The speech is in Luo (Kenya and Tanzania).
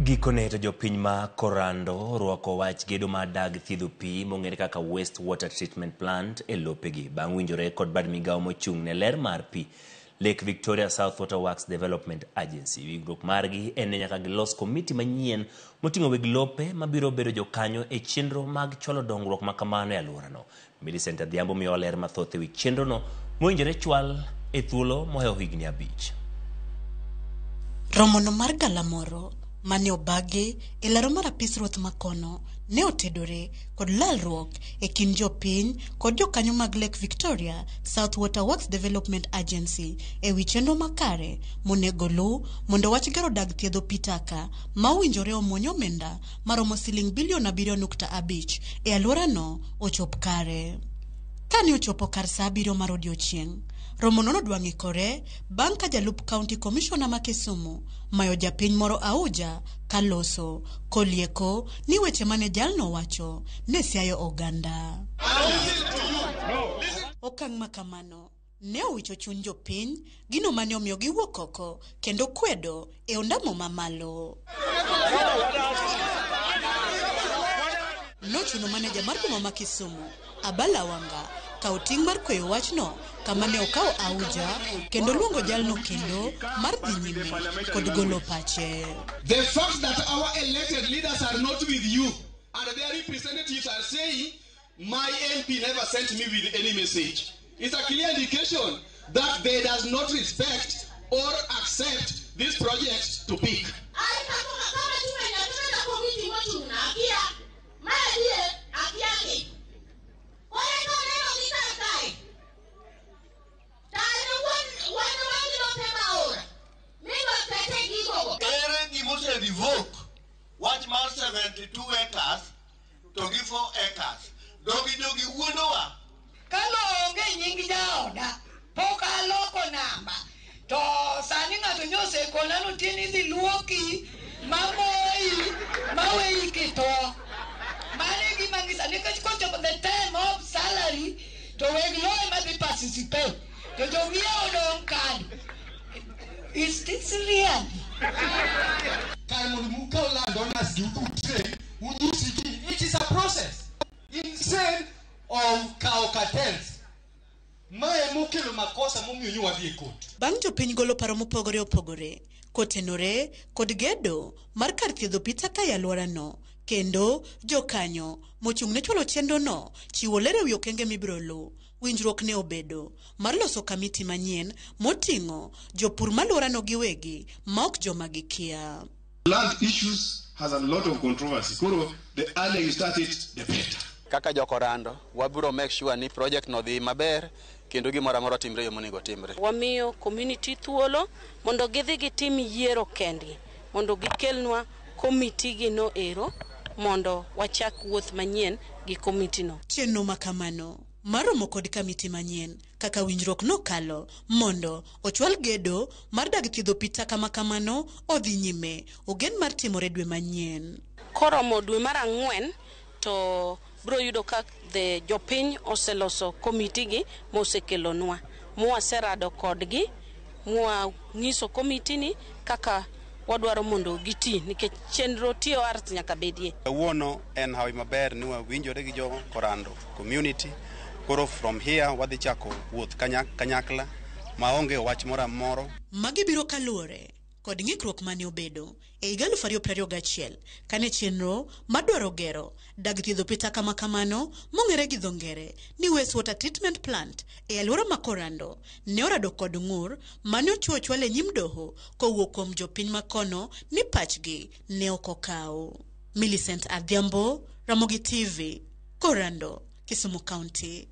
Gikone to jopiny ma Korando orwako wach gedo mar dag thiedho pi mong'ere kaka Waste Water Treatment Plant e lopegi bang' winjore kod bad migawo mochung' ne ler mar pi Lake Victoria South Water Works Development Agency. Winjruok margi en ni nyaka gilos komiti manyien moting'o weg lope mabiro bedo jokanyo e chenro mag chwalo dongruok ma kamano e alworano. Millicent Adhiambo miyowa ler mathoth e wi chenrono mowinjore chwal e thuolo mohewo higni 5. Romono mar galamoro mane obagi e laro mar apis ruoth makono ne otedore kod lalruok e kind jopiny kod jokanyo mag Lake Victoria South Water Works Development Agency e wi chenro makare monego luw mondo wach gero dag thiedho pi taka ma owinjore omuony omenda maromo siling bilion 7.5 e alworano ochop kare. Kane ochopo kar saa 7 mar odiochieng', romono nodwa ng'ikore bang' ka jalup County Commissioner ma Kisumu mayo japiny moro auja kaloso kolieko ni weche mane jalno wacho ne siayo oganda. Okang' ma kamano ne owicho chuny jopiny, gino mane omiyo giwuok oko kendo kwedo e ondamo mamalo. Nochuno maneja mar boma ma Kisumu, Abala Wanga, kawo ting' mar kweyo wachno kama ne okawo auja kendo luongo jalno kendo mar dhi nyime kod golo pache. The fact that our elected leaders are not with you and their representatives are saying, my MP never sent me with any message, is a clear indication that they does not respect or accept this project to pick. Ere gimose revoke wach mar 72 acres to gi 4 acres. Dogi dogi wuondowa. Kalo onge nying jaoda, pok aloko namba. To sani ng'ato nyosekona ni idhi luoki, mamoyi, maweyi kitho. Mano e gima ng'isa nikech kochopo the time of salary to weg lowo ema dhi participate. To jong'iewo dong' kanye? Is this real? Kar mondo ukaw landowners gi utrain, unyisgi, it is a process. Instead of kawo cartels, mae mokelo makosa momiyo nyo wadhi e court. Bang' jopiny golo paro mopogore opogore kotenore kod gedo mar kar thiedho pi taka e alworano, kendo jokanyo mochung' ne chwalo chenrono chiwo ler ewi okenge mibiro luw. Winjruok ne obedo mar loso kamiti manyien moting'o jopur malworano giwegi ma ok joma gikia. Land issues has a lot of controversy. Koro, the earlier you start it, the better. Kaka jokorando, wabiro make sure ni project no dhi maber kendo gimoro amora timre yo monego timre. Wamiyo community thuolo mondo gidhi gitim yiero kendgi mondo gikelnwa komiti gi no ero mondo wachak wuoth manyien gi komiti no. Chenro ma kamano mar romo kod kamiti manyien kaka winjruok nokalo mondo ochwal gedo mar dag thiedho pi taka ma kamano odhi nyime ogen mar timore dwe manyien. Koromo dwe mar 4 to biro yudo ka the jopiny oseloso komiti gi mosekelonwa. Mwaserado kodgi, mwanyiso komiti ni kaka wadwaro mondo giti nikech chenro TORs nyaka bedie. Kawuono en hawi maber ni wawinjore gi jo Korando community. Koro from here wadhi chako wuoth kanyakla maonge wach moro amora. Magi biro kaluwore kod ng'ikruok mane obedo e higa 2021 kane chenro madwaro gero dag thiedho pi taka ma kamano mong'ere gi dho ngere ni Waste Water Treatment Plant e alwora ma Korando ne orado kod ng'ur mane ochiwo chwal e nyim doho kowuok kuom jopiny makono ni pachgi ne ok okaw. Millicent Adhiambo, Ramogi TV, Korando, Kisumu County.